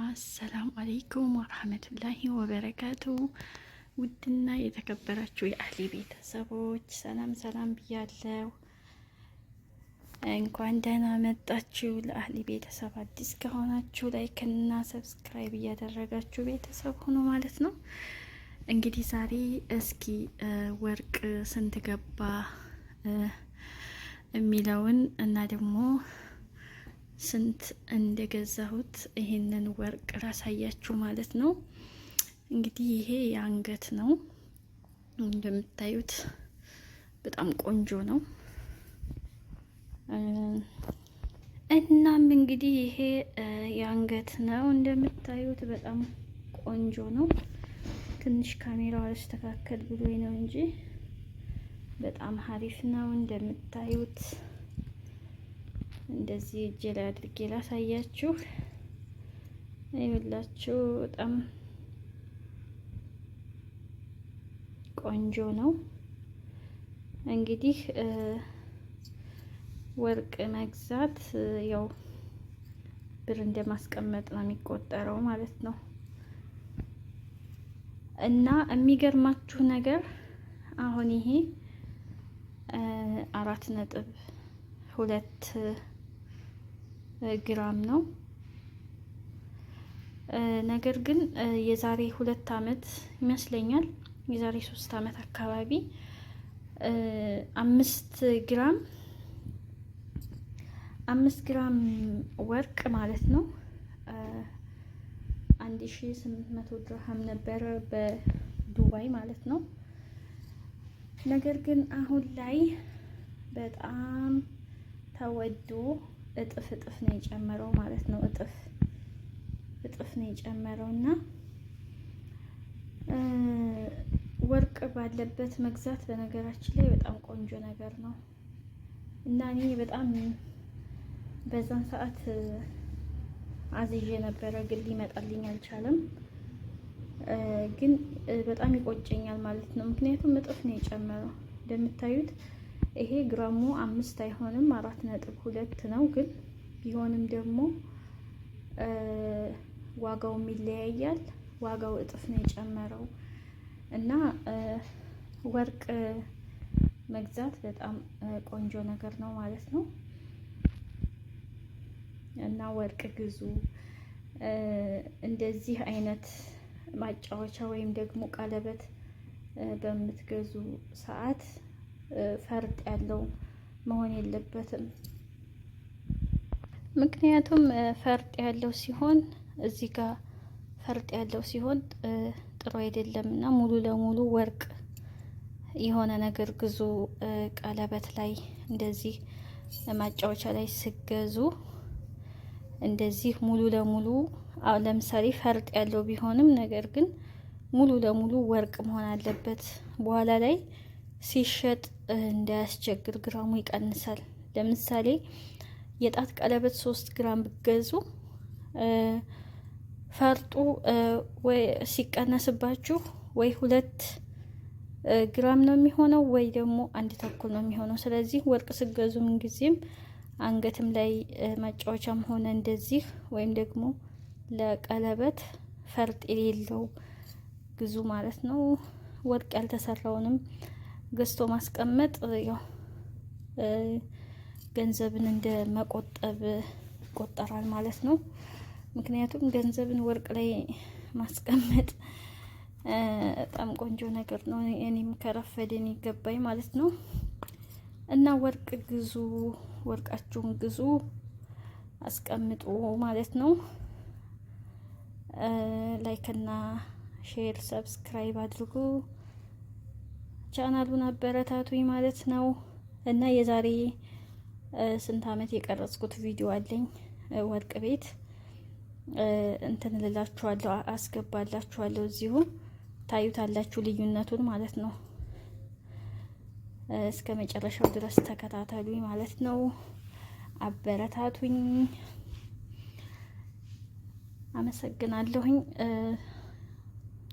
አሰላሙ አለይኩም ወራህመቱላሂ ወበረካቱ። ውድና የተከበራችሁ የአህሊ ቤተሰቦች ሰላም ሰላም ብያለሁ። እንኳን ደህና መጣችሁ። ለአህሊ ቤተሰብ አዲስ ከሆናችሁ like እና subscribe እያደረጋችሁ ቤተሰብ ሆኖ ማለት ነው። እንግዲህ ዛሬ እስኪ ወርቅ ስንት ገባ የሚለውን እና ደግሞ ስንት እንደገዛሁት ይሄንን ወርቅ ላሳያችሁ ማለት ነው። እንግዲህ ይሄ የአንገት ነው እንደምታዩት በጣም ቆንጆ ነው። እናም እንግዲህ ይሄ የአንገት ነው እንደምታዩት በጣም ቆንጆ ነው። ትንሽ ካሜራው አልስተካከል ብሎኝ ነው እንጂ በጣም ሀሪፍ ነው እንደምታዩት። እንደዚህ እጄ ላይ አድርጌ ላሳያችሁ። ይኸውላችሁ በጣም ቆንጆ ነው። እንግዲህ ወርቅ መግዛት ያው ብር እንደማስቀመጥ ነው የሚቆጠረው ማለት ነው። እና የሚገርማችሁ ነገር አሁን ይሄ 4.2 ግራም ነው። ነገር ግን የዛሬ 2 አመት ይመስለኛል የዛሬ 3 አመት አካባቢ 5 ግራም 5 ግራም ወርቅ ማለት ነው 1800 ድርሃም ነበረ በዱባይ ማለት ነው። ነገር ግን አሁን ላይ በጣም ተወዶ እጥፍ እጥፍ ነው የጨመረው ማለት ነው። እጥፍ እጥፍ ነው የጨመረው እና ወርቅ ባለበት መግዛት በነገራችን ላይ በጣም ቆንጆ ነገር ነው እና እኔ በጣም በዛን ሰዓት አዝዤ ነበረ፣ ግን ሊመጣልኝ አልቻለም። ግን በጣም ይቆጨኛል ማለት ነው። ምክንያቱም እጥፍ ነው የጨመረው። እንደምታዩት ይሄ ግራሙ 5 አይሆንም 4.2 ነው። ግን ቢሆንም ደግሞ ዋጋውም ይለያያል። ዋጋው እጥፍ ነው የጨመረው እና ወርቅ መግዛት በጣም ቆንጆ ነገር ነው ማለት ነው። እና ወርቅ ግዙ። እንደዚህ አይነት ማጫወቻ ወይም ደግሞ ቀለበት በምትገዙ ሰዓት ፈርጥ ያለው መሆን የለበትም። ምክንያቱም ፈርጥ ያለው ሲሆን እዚህ ጋር ፈርጥ ያለው ሲሆን ጥሩ አይደለም እና ሙሉ ለሙሉ ወርቅ የሆነ ነገር ግዙ። ቀለበት ላይ እንደዚህ ማጫወቻ ላይ ስገዙ እንደዚህ ሙሉ ለሙሉ ለምሳሌ ፈርጥ ያለው ቢሆንም ነገር ግን ሙሉ ለሙሉ ወርቅ መሆን አለበት። በኋላ ላይ ሲሸጥ እንዳያስቸግር ግራሙ ይቀንሳል። ለምሳሌ የጣት ቀለበት 3 ግራም ብገዙ ፈርጡ ወይ ሲቀነስባችሁ ወይ 2 ግራም ነው የሚሆነው ወይ ደግሞ 1.5 ነው የሚሆነው። ስለዚህ ወርቅ ስገዙ ምንጊዜም አንገትም ላይ ማጫወቻም ሆነ እንደዚህ ወይም ደግሞ ለቀለበት ፈርጥ የሌለው ግዙ ማለት ነው። ወርቅ ያልተሰራውንም ገዝቶ ማስቀመጥ ያው ገንዘብን እንደ መቆጠብ ይቆጠራል ማለት ነው። ምክንያቱም ገንዘብን ወርቅ ላይ ማስቀመጥ በጣም ቆንጆ ነገር ነው። እኔም ከረፈደን ይገባኝ ማለት ነው። እና ወርቅ ግዙ፣ ወርቃችሁን ግዙ፣ አስቀምጡ ማለት ነው። like እና share subscribe አድርጉ፣ ቻናሉን አበረታቱኝ ማለት ነው። እና የዛሬ ስንት አመት የቀረጽኩት ቪዲዮ አለኝ ወርቅ ቤት እንትን ልላችኋለሁ፣ አስገባላችኋለሁ እዚሁ ታዩታላችሁ ልዩነቱን ማለት ነው። እስከ መጨረሻው ድረስ ተከታተሉኝ ማለት ነው። አበረታቱኝ። አመሰግናለሁኝ።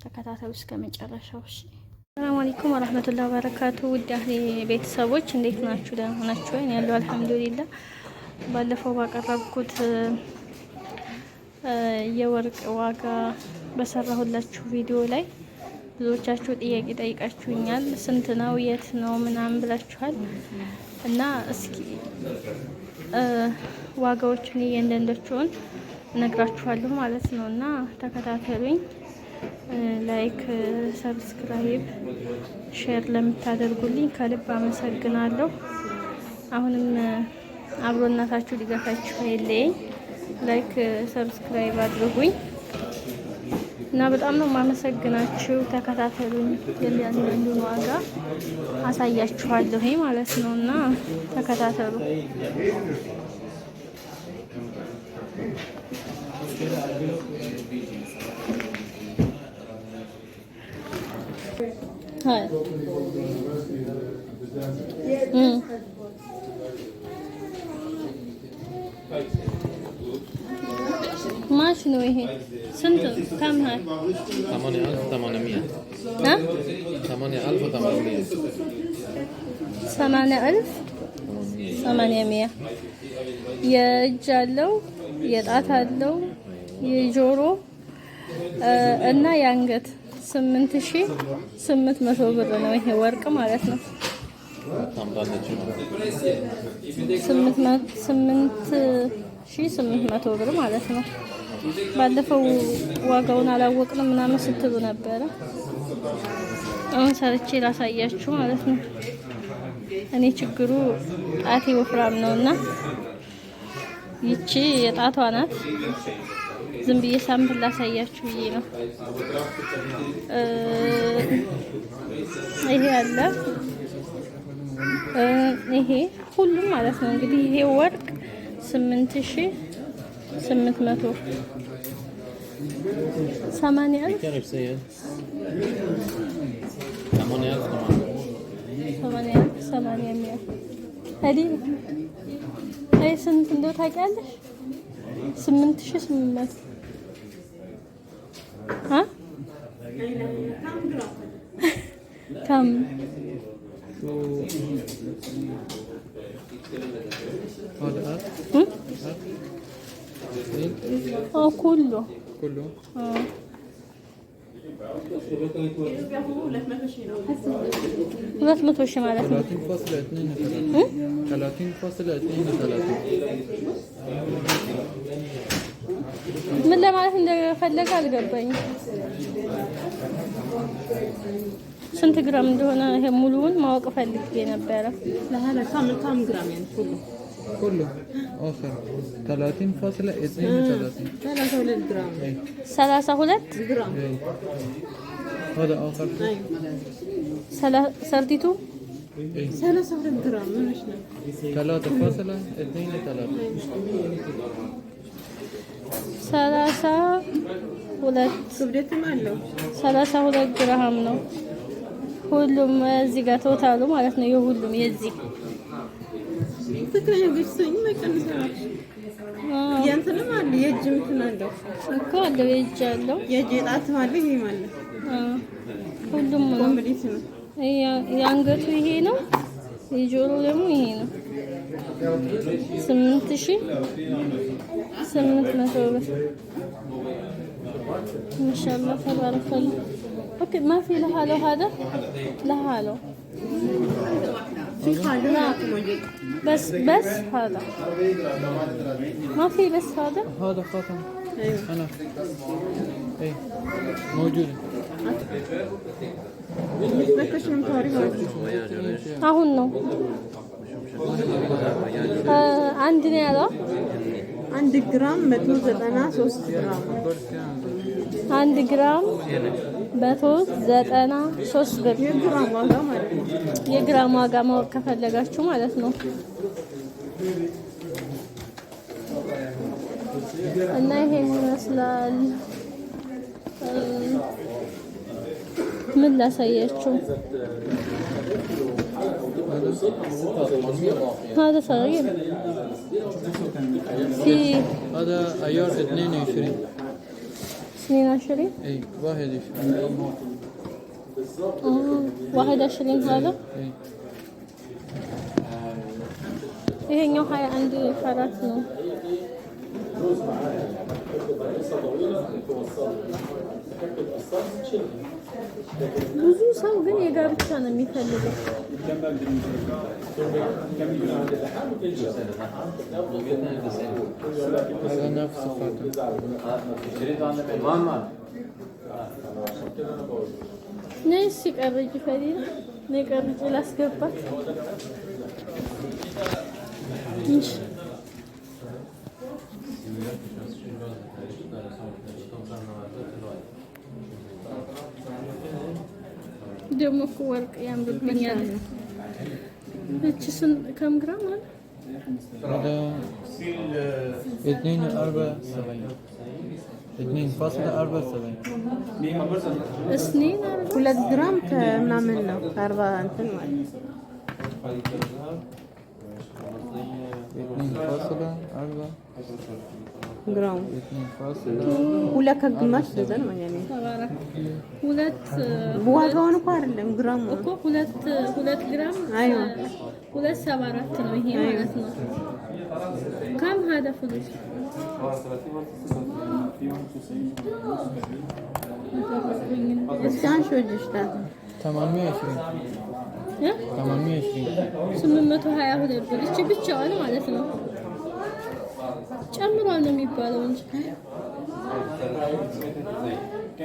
ተከታተሉ እስከ መጨረሻው። እሺ። ሰላም አለይኩም ወራህመቱላሂ ወበረካቱ። ውድ ቤተሰቦች እንዴት ናችሁ? ደህና ናችሁ ወይ? ያለው አልሐምዱሊላህ። ባለፈው ባቀረብኩት የወርቅ ዋጋ በሰራሁላችሁ ቪዲዮ ላይ ብዙዎቻችሁ ጥያቄ ጠይቃችሁኛል። ስንት ነው፣ የት ነው ምናምን ብላችኋል። እና እስኪ ዋጋዎቹን እያንዳንዳቸውን እነግራችኋለሁ ማለት ነው። እና ተከታተሉኝ። Like፣ subscribe፣ share ለምታደርጉልኝ ከልብ አመሰግናለሁ። አሁንም አብሮነታችሁ ድጋፋችሁ አይለየኝ። Like subscribe አድርጉኝ እና በጣም ነው የማመሰግናችሁ። ተከታተሉኝ። የእያንዳንዱን ዋጋ አሳያችኋለሁ ማለት ነው እና ተከታተሉ። هاي ما شنو هي؟ ስንት كم هاي؟ 8800. ها؟ 8800. 8800. የእጅ አለው፣ የጣት አለው፣ የጆሮ እና የአንገት 8800 ብር ነው። ይሄ ወርቅ ማለት ነው። ታምራለች። 8800 ብር ማለት ነው። ባለፈው ዋጋውን አላወቅንም ምናምን ስትሉ ነበረ። አሁን ሰርቼ ላሳያችሁ ማለት ነው። እኔ ችግሩ ጣቴ ወፍራም ነውና ይቺ የጣቷ ናት። ዝም ብዬ sample ላሳያችሁ ብዬ ነው። ይሄ አለ፣ ይሄ ሁሉም ማለት ነው። እንግዲህ ይሄ ወርቅ 8800 80,000 كم بصير؟ 8800. 8800 አይ ስንት እንደው ታውቂያለሽ? 8800 አ كم؟ شو هذا؟ هم؟ اثنين. اه كله. كله. اه. 200,000 ማለት ነው። 30.32. 30.32. ምን ለማለት እንደፈለገ አልገባኝም። ስንት ግራም እንደሆነ ይሄ ሙሉውን ማወቅ ፈልጌ ነበረ። لا كم كم جرام يعني كله؟ كله اخر 30.32. 32 جرام. اي. 32. جرام. اي، هذا اخر. ايوه. 32. اي. 32 جرام مش 3.23. 32. ክብደትም አለው። 32 ግራም ነው። ሁሉም እዚህ ጋር total ኡ ማለት ነው። የሁሉም የዚህ ትክክለኛ ገዝቶኝ መቀነስ የእንትንም አለ፣ የእጅ እንትን አለው። እኮ አለው፣ የእጅ አለው። የእጅ የጣትም አለ፣ ይሄም አለ። ሁሉም ነው። Complete ነው። የአንገቱ ይሄ ነው። የጆሮ ደግሞ ይሄ ነው። 8800 ብር። ما شاء الله تبارك الله. Okay، ما في لحاله، هذا لحاله. في خاله موجود. بس بس هذا ما في، بس هذا. هذا خاتم. ايوه. انا اي موجود. متذكرش من تقريبا. አሁን ነው አንድ ነው ያለው። 1 ግራም 193 ግራም። 1 ግራም 193 ብር። የግራም ዋጋ ማለት ነው። የግራም ዋጋ ማወቅ ከፈለጋችሁ ማለት ነው። እና ይሄን ይመስላል። ምን ላሳያችሁ? هذا صغير في هذا عيار 22. 22. اي، 21. 21 هذا. اي. ይሄኛው 21 ካራት ነው። ብዙ ሰው ግን የጋብቻ ነው የሚፈልገው። هذا نفس الخاتم. ነይ እስኪ ቀርጪ ፈዲላ፣ ነይ ቀርጪ ላስገባት። እንጂ ደግሞ እኮ ወርቅ ያምርብኛል። እቺ ስንት ከም ግራም አለ? هذا 2.74، 2.74. እስኒን አርባ 2 ግራም ከምናምን ነው ከ40 እንትን ማለት ነው። 2.4 ግራም 2. ሁለት ከግማሽ እንደዛ ነው ማለት ነው። 74 ሁለት ዋጋውን እኮ አይደለም ግራሙ እኮ 2 2 ግራም አይዋ 2.74 ነው ይሄ ማለት ነው። كم هذا فلوس؟ እስኪ አንሺው እጅሽ ላይ 820. እ? 820. 822 ብር እቺ ብቻዋን ማለት ነው። ጨምሯል ነው የሚባለው እንጂ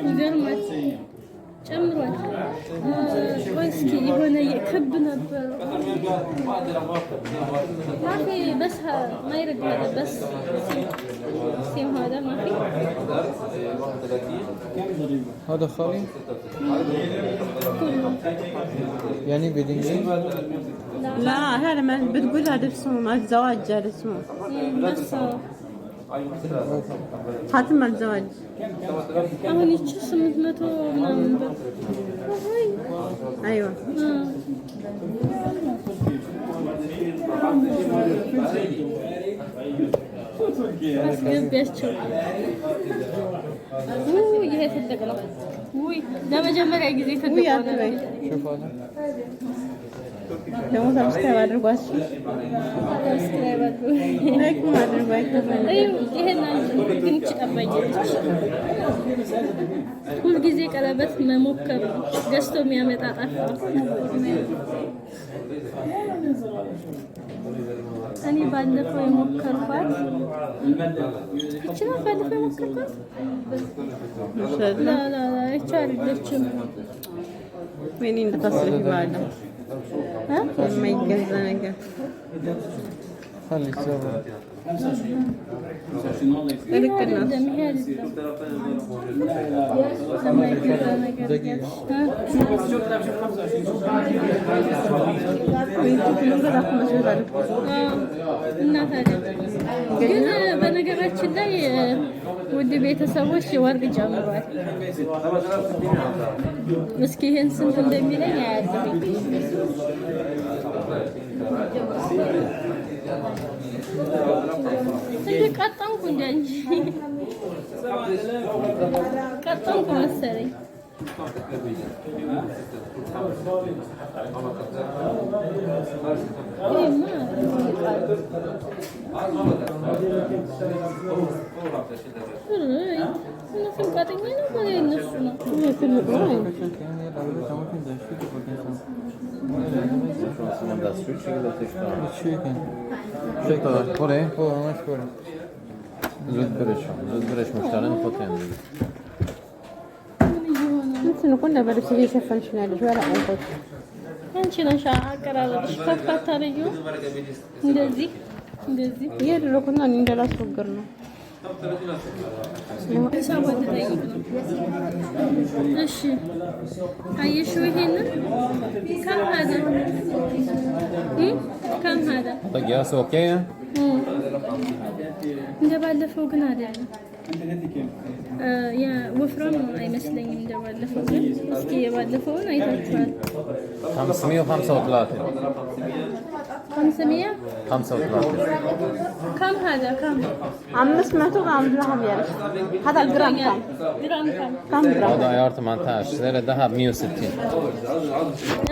ይገርማል። ጨምሯል። ቆይ እስኪ የሆነ ክብ ነበረው ما في بس ما يرد هذا بس سيم هذا ما في. هذا خالي كله يعني بدنجان. لا هذا ما بتقول هذا اسمه مال الزواج، هذا اسمه بس خاتم مال الزواج. አሁን ይቺ 800 ምናምን ብር። ايوه. አስገቢያቸው። ውይ ይሄ ትልቅ ነው። ውይ ለመጀመሪያ ጊዜ ትልቅ ውይ ሆነ። አትበይ። شوف هذا. ደግሞ subscribe አድርጓችሁ Subscribe አድርጉ። Like ም አድርጉ አይከፈልም። እዩ ይሄን አንቺ ግን ይቺ ጠባኛለች። ሁልጊዜ ቀለበት መሞከር ነው። ገዝቶ የሚያመጣ ጠፋ። እኔ ባለፈው የሞከርኳት ይቺ ናት። ባለፈው የሞከርኳት لا لا لا ይቺ አይደለችም። ወይኔ እንዳታስለፊ በኋላ እ? የማይገዛ ነገር። خلي السبب. ልክ ነው። አይደለም ይሄ አይደለም። የማይገዛ ነገር دقيقة. እ? መንገድ እኮ መስሎታል እኮ። እና ታዲያ ግን በነገራችን ላይ ውድ ቤተሰቦች ወርቅ ጨምሯል። እስኪ ይሄን ስንት እንደሚለኝ አያለሁኝ። እንደ ቀጠንኩ እንደ እንጂ ቀጠንኩ መሰለኝ። ይሄማ እነሱም ቋጠኛ ነው ወይ እነሱ ነው? ይሄ ትልቅ ነው። پره همش پره. زود برش زود برش مشترین خودت. ምን እየሆነ ነው? እንትን እኮ እንደ በልብስ እየሸፈንሽ ነው ያለሽ ወላ ቆንቆት። አንቺ ነሽ አቀራረብሽ ከፍ አታደርጊውም? እንደዚህ እንደዚህ የድሮ እኮ እና እኔ እንዳላስወግር ነው። ሂሳቧን ልጠይቅ ነው። እሺ አየሽው? ይሄንን كم هذا كم هذا? قياس okay. እንደ ባለፈው ግን አይደለም። ወፍራም አይመስለኝም እንደባለፈው ግን እስኪ የባለፈውን አይታችኋል። 535. 500 35. كم هذا كم? 500 ግራም ያለሽ هذا الجرام كم? ግራም كم? كم جرام? هذا عيار 18 سعر الذهب 160. እ?